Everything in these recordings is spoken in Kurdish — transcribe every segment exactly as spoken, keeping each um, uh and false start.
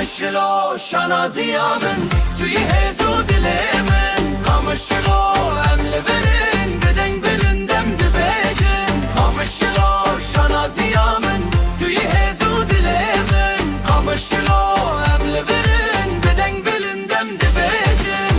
Qamişlo şanaziya min, tu yî hêz û dilê min. Qamişlo em li vir in, bi deng bilind em dibêjin. Qamişlo şanaziya min, tu yî hêz û dilê min. Qamişlo em li vir in, bi deng bilind em dibêjin.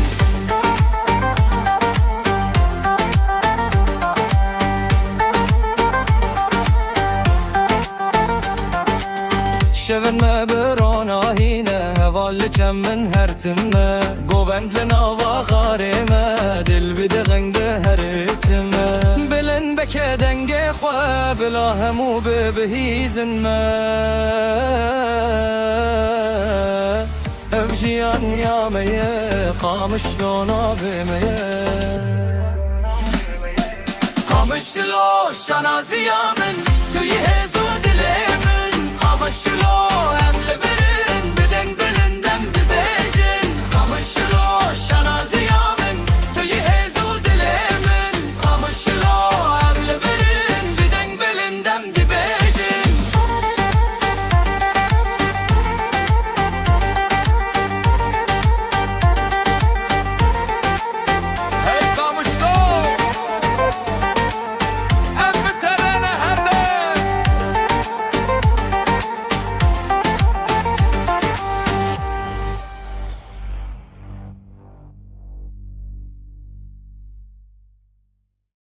Şevin me bi ronahî ne, heval li çem min her tim me. Govend li nava xarê me, dil bi dixing di her tim me. Bilind bike dengê xwe, bila hemû bibihîzin me. Ev jiyan ya me ye, Qamişlo navê me ye. Qamişlo şanaziya min, tu yî hêz û dilê min. Qamişlo em li